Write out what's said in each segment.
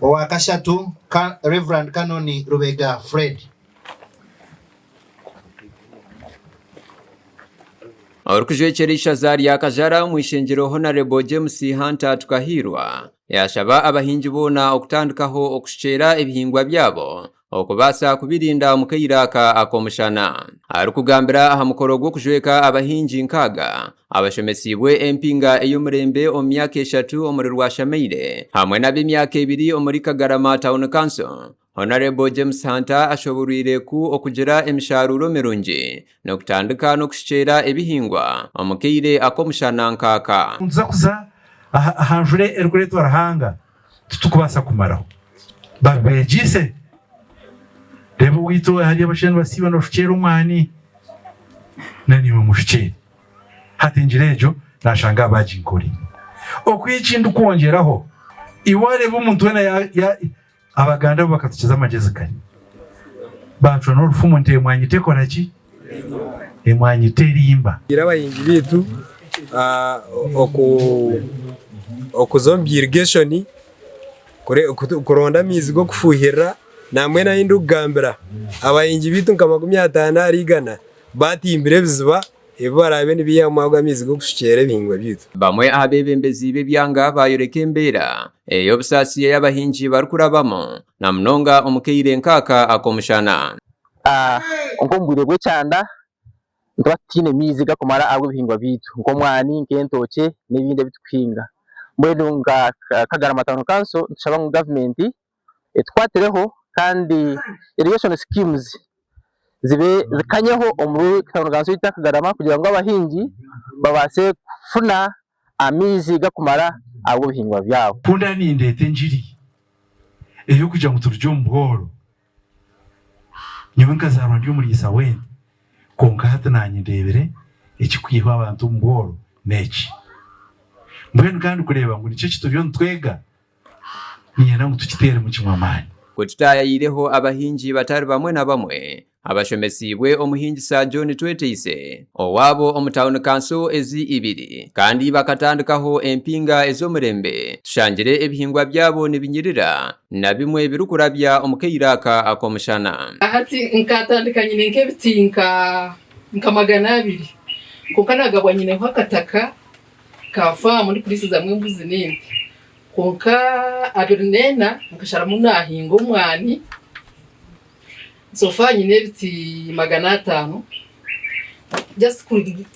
Owakashatu, Rev. Canon Lubega Fred. Orikujwekyera eishaza rya Kajara omu ishengyero Honarebo James Hunter Tukahiirwa yaashaba abahingi boona okutandikaho okushukyera ebihingwa byabo okubaasa kubirinda omu kaire aka ak'omushana. Arikugambira aha mukoro gw'okujweka abahingi nkaaga abashomesiibwe empinga ey'omurembe omu myaka eshatu omuri Rwashamaire hamwe n'ab'emyaka ebiri omuri Kagarama Town Council, Honarebo James Hunter ashoborwire ku okugira emisharuuro mirungi n'okutandika n'okushukyera ebihingwa omu kaire ak'omushana nk'aka. Nituza kuza aha njura erikureetwa Ruhanga titukubaasa kumaraho. Babeegyeise. Reeba owaitu hariya abashaija nibasiiba nibashukyera omwani, naniiwe mushukyere. Hati engira egyo naashanga baaginkoreire. Okwiha eki ndikwongyeraho, iwe waareeba omuntu weena ya. Abaganda bo bakatukiza amagyezi kare, baacwa n'orufumu nti emwanyi tekora ki? Emwanyi terimba. Ira abahingi baitu okuza omu bya irigeshoni kuronda amaizi g'okufuhirira nambwenu ahu ndikugambira abahingi baitu nka 50 ahari igana batimbire ebiziba ebi baraabe nibaihamu ago amaizi g'okushukyera ebihingwa byaitu. Bamwe aha beebembezi b'ebyanga baayoreka embeera ey'obusaasi ei abahingi barikurabamu na munonga omu kaire nk'aka ak'omushana. Nk'omu bwire bw'ekyanda nituba tutaine maizi garikumara ahabw'ebihingwa byaitu nk'omwani, nk'entookye n'ebindi ebi turikuhinga. Mbwenu nka Kagarama Town Council nitushaba ngu gavumenti etukwatireho kandi irrigation schemes zibe zikanyeho omuri tawuni kanso yaitu eya Kagarama kugira ngu abahingi babaase kufuna amaizi garikumara ahabw'ebihingwa byabo. Ku ndaabe nindeeta engiri ey'okugira ngu turugye omu bworo, nyowe nkazaarwa ndi omuriisa w'ente, kwonka hati naanye ndeebire ekikwiha abantu omu bworo n'eki. Mbwenu ka ndikureeba ngu niki eki turiyo nitwega, Niinyenda ngu tukiteeremu kimwe amaani. Ku tutaayayireho abahingi batari bamwe na bamwe abashomesiibwe omuhingisa John Tweteise owaabo omu tauni kanso ezi ibiri kandi bakatandikaho empinga ez'omurembe, tushangire ebihingwa byabo nibinyirira na bimwe birikurabya omu kaire aka ak'omushana. Hati nkatandika nyine nk'ebiti nka 200 kwonka nagabwa nyineho akataka ka faamu ndikurisizamu embuzi n'ente. Kwonka abiri n'ena nkasharamu naahinga omwani, so far nyine ebiti 500 just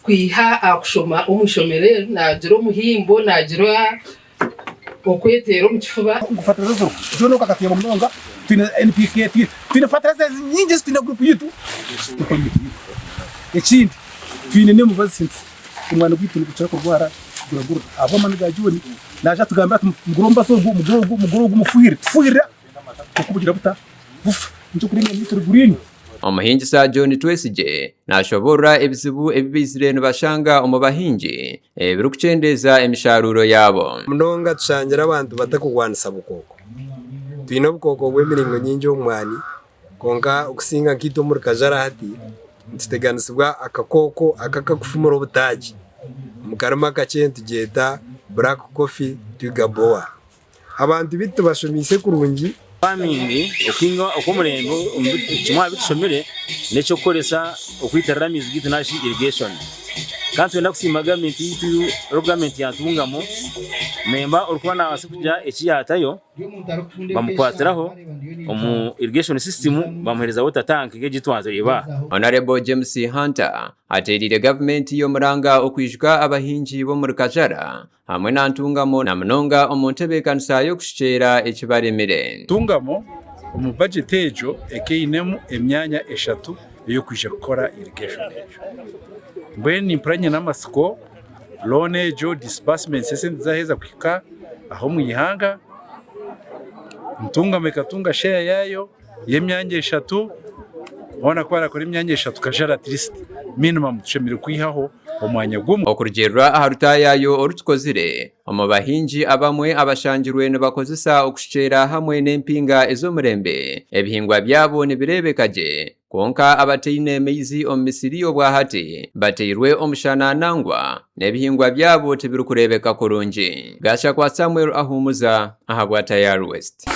kwiha aha kushoma omu ishomero eri naagira omuhimbo naagira okweteera omu kifuba. Ngu fertilizer ziriho John ogu akateeba munonga twine NPK twine fertilizer nyingi ezi twine group yitu ekindi twine n'emibazi Omwani gwaitu nigukira kurwara guragurira ahabw'amaani ga John naija atugambira ati mugure omubazi ogu, mugure ogu, mugure ogu mufuhirire, tufuhirira kwonka bugira buta bufa nikyo orikureeba emyanya yaitu eri green. Omuhingisa John Twesigye nashoboorora ebizibu ebi baizire nibashanga omu bahingi ebirikukyendeeza emisharuuro yaabo. Munonga tushangire abantu batakurwanisa bukooko. Twine obukooko bw'emiringo nyingi omu mwani Kwonka okusinga nkaitwe omuri Kajara hati, nituteganisibwa akakooko aka akakufumura obutaagi. Omu karimi akakye nitugyeta Black Coffee Twigger Borer. Abantu beitu tubashomeise kurungi. Farming okuhinga okw'omurembe kimwe aha bi tushomire n'eky'okukoresa okwitirira amaizi gaitu nari shi irrigation. Kandi nitwenda kusiima gavumenti yaitu local government ya Ntungamo memba orikuba nabaasa kugira eki yatayo. bamukwatiraho omu irrigation system bamuhereza water tank nk'egi ei twareeba aha. Honarebo James Hunter ateereire gavumenti y'omuranga okwijuka abahingi b'omuri Kajara hamwe na Ntungamo na munonga omu ntebeekanisa y'okushukyeera eki baremire. Ntungamo omu bajeti egyo ekainemu emyanya eshatu ey'okwija kukora irrigation egyo. Mbwenu nimpurira nyine amatsiko Loan egyo disbursements esente zaheeza kuhika aha omu ihanga, Ntungamo ekatunga share yaayo y'emyanya eshatu, boona ku barakora emyanya eshatu Kajara at least minimum tushemereire kwihaho omwanya gumwe. Okurugiirira aha rutaayaayo oru tukozire, omu bahingi abamwe abashangirwe nibakozesa okushukyera hamwe n'empinga ez'omurembe, ebihingwa byabo nibireebeka gye. Kwonka abataine maizi omu misiri obwahati bateirwe omushana nangwa n'ebihingwa byabo tibirikureebeka kurungi. Gashakwa Samuel Ahumuza ahabwa Tayari West.